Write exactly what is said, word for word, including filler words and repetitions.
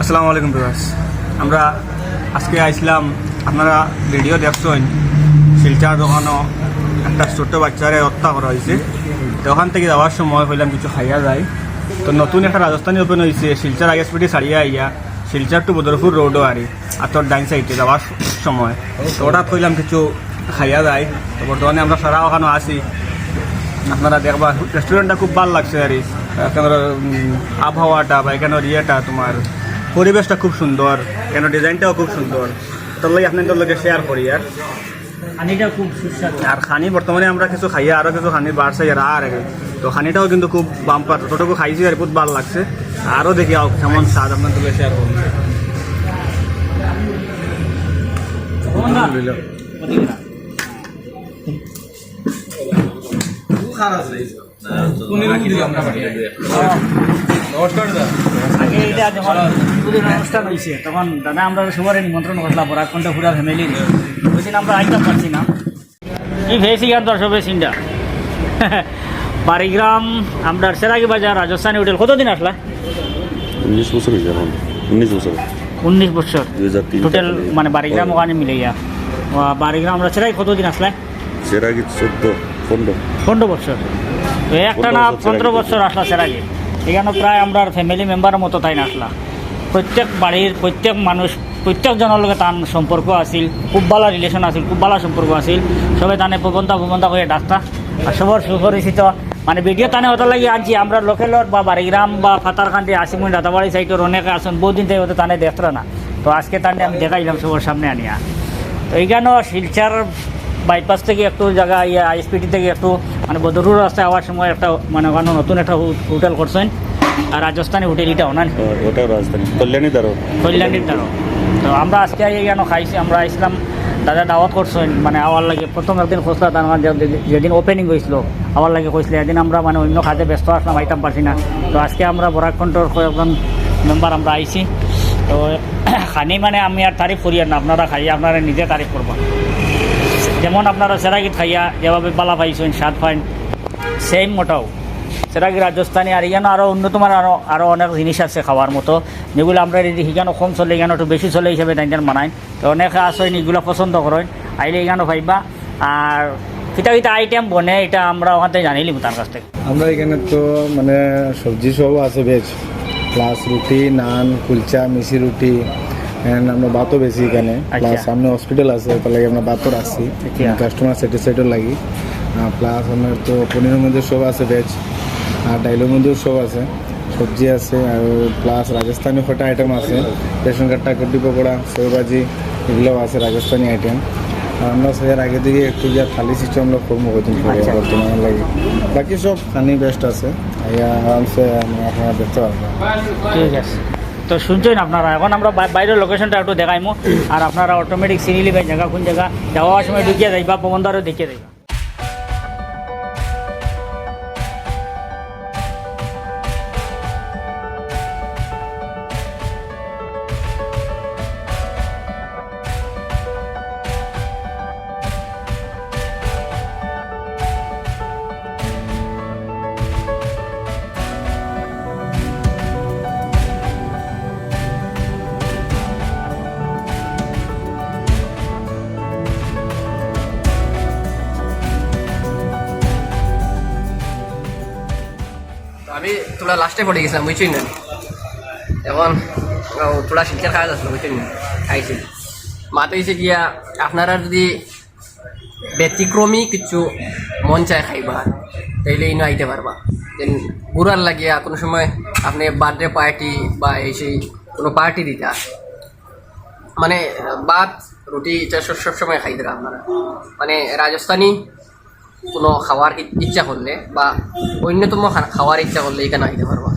আসসালামু আলাইকুম ভিউয়ার্স, আমরা আজকে আইছিলাম, আপনারা ভিডিও দেখছইন, শিলচর দোকানো একটা ছোট্ট বাচ্চারে হত্যা করা হয়েছে। তো ওখান থেকে যাওয়ার সময় কইলাম কিছু খাইয়া যাই। তো নতুন একটা রাজস্থানি ওপেন হয়েছে শিলচর আইএসপিটি ছাড়িয়া আইয়া, শিলচর টু বদরপুর রোডও আরি, আর তোর ডাইন সাইডে যাওয়ার সময়। তো হঠাৎ কইলাম কিছু খাইয়া যাই। তো বর্তমানে আমরা সারা ওখানো আছি, আপনারা দেখবা রেস্টুরেন্টটা খুব ভালো লাগছে আর কি। এখানকার, উম, আবহাওয়াটা বা এখানকার ইয়েটা, তোমার পরিবেশটা খুব সুন্দর, এখানকার ডিজাইনটাও খুব সুন্দর। তার লাগে আপনাদের লগে শেয়ার করি আর খানিটা খুব সুস্বাদু। আর খানি বর্তমানে আমরা কিছু খাইয়া আরো কিছু খানি বার চাই আর, আর তো খানিটাও কিন্তু খুব বাম্পার, যতটুকু খাইছি আর বহুত ভালো লাগছে। আরো দেখি আও কেমন স্বাদ আপনাদের লগে শেয়ার করবো। নমস্কার দাদা। আগে এটা যখন বিভূতির অনুষ্ঠান হয়েছে, তখন দাদা আমরা সবার নিমন্ত্রণ করলাম, বরাক কণ্ঠ পুরা ফ্যামিলি। ওই দিন আমরা আইতাম পারছি না। কি ভেসি গান দর্শক বেসিনটা। বাড়িগ্রাম, আমরা সেরাগি বাজার, রাজস্থানি হোটেল। কতদিন আসলা? উনিশ বছর হয়ে যাবে। উনিশ বছর। উনিশ বছর। দুই হাজার তিন টোটাল চার। মানে বাড়িগ্রাম ওখানে মিলে গিয়া। বাড়িগ্রাম আমরা সেরাগি কতদিন আসলা? সেরাগি চোদ্দ, পনেরো। পনেরো বছর। তো একটা না, পনেরো বছর পনেরো সেরাগি। বছর আসলা সেরাগি। এখানে প্রায় আমরা ফ্যামিলি মেম্বারের মতো তাই না আসলা। প্রত্যেক বাড়ির প্রত্যেক মানুষ, প্রত্যেক জনের লগে তান সম্পর্ক আছিল, খুব ভালো রিলেশন আছিল, খুব ভালো সম্পর্ক আছিল। সবে তানে পবনদা, পবনদা করে ডাকতা। আর সবার সুপরিচিত, মানে, ভিডিও তানে ওটা লাগি আনছি, আমরা লোকালর বা বাড়িগ্রাম বা পাথারকান্দি, আশিমুনি, রাতাবাড়ি সাইডর অনেকে আছেন, বহুত দিন থেকে ওটা তানে দেখতরা না। তো আজকে তানে আমি দেখাইলাম সবার সামনে আনিয়া। তো এইখানেও শিলচর বাইপাস থেকে একটু জায়গা, ইয়ে, আইএসপিটি থেকে একটু, মানে, বদরপুর রাস্তায় আওয়ার সময় একটা, মানে, ওখানে নতুন একটা হো-, হোটেল করছেন। আর রাজস্থানি হোটেল এটাও না? ও, ওটাও রাজস্থানি, কল্যাণী দারো। কল্যাণীর দারো। তো আমরা আজকে আই এখানে খাইছি, আমরা আইসলাম, দাদা দাওয়াত করছেন, মানে, আওয়ার লাগে প্রথম একদিন খোঁজলা, তার মানে যে-, যেদিন ওপেনিং হয়েছিল, আওয়ার লাগে কইসলে, এদিন আমরা, মানে, অন্য কাজে ব্যস্ত আসলাম, আইতাম পারছি না। তো আজকে আমরা বরাক কণ্ঠর কয়েকজন মেম্বার আমরা আইছি। তো খানি, মানে, আমি আর তারিফ করি আর না, আপনারা খাই, আপনারা নিজে তারিফ করবা। যেমন আপনারা সেরাগিত খাইয়া যেভাবে বালা পাইছেন, স্বাদ পাইন, সেম মোটাও সেরাগি রাজস্থানি। আর এখানে আরও অন্যতম আরও, আরও অনেক জিনিস আছে খাওয়ার মতো, যেগুলো আমরা যদি এখানে কম চলে, এখানে একটু বেশি চলে হিসাবে তাই বানাই। তো অনেকে আছেন এগুলো পছন্দ করেন, আইলে এখানে পাইবা। আর কিতা কিতা আইটেম বনে, এটা আমরা ওখান থেকে জানিলিম তার কাছ থেকে। আমরা এখানে তো, মানে, সবজি সহ আছে ভেজ, প্লাস রুটি, নান, কুলচা, মিষ্টি রুটি, and আমরা ভাতও বেশি এখানে, আচ্ছা। প্লাস সামনে হসপিটাল আছে, তার লাগি আমরা ভাতও রাখছি, আচ্ছা। কাস্টমার স্যাটিসফাইডও লাগি। আর প্লাস আমার তো পনিরের মধ্যে সব আছে ভেজ, আর ডাইলের মধ্যেও সব আছে, সবজি আছে, আর প্লাস রাজস্থানি কটা আইটেম আছে, বেসন কাট্টা, কডি পকোড়া, সেও ভাজি, এগুলোও আছে রাজস্থানি আইটেম। আর আমরা স্যার আগে থেকে একটু যা থালি সিস্টেম আমরা কর্ম করতাম, আচ্ছা। বর্তমানে লাগে। বাকি সব খানি বেস্ট আছে, আইয়া আরামসে আমরা আপনারা দেখতে পারবেন। ঠিক আছে, তো শুনছেন আপনারা, এখন আমরা বাই-, বাইরের লোকেশনটা একটু দেখাইমু, আর আপনারা অটোমেটিক চিনি লিবেন জায়গা কোন জায়গা, যাওয়ার সময় ঢুকিয়ে যাইবা, পবনদারও দেখিয়ে যাইবা। তো আমি তোরা লাস্টে পড়ে গেছিলাম, বুঝছই না? এখন ও, তোরা শিলচর খাওয়া যাচ্ছে না, বুঝছই না? খাইছি। মাত হইছে গিয়া, আপনারা যদি ব্যতিক্রমী কিছু মন চায় খাইবা, তাইলে ইনো আইতে পারবা। দেন ঘুরার লাগিয়া কোনো সময় আপনি বার্থডে পার্টি বা এই সেই কোনো পার্টি দিতা, মানে, ভাত রুটি এটা সব, সব সময় খাইতারা আপনারা, মানে, রাজস্থানি কোনো খাওয়ার ই-, ইচ্ছা করলে বা অন্যতম খা-, খাওয়ার ইচ্ছা করলে এখানে আইতে পারবা।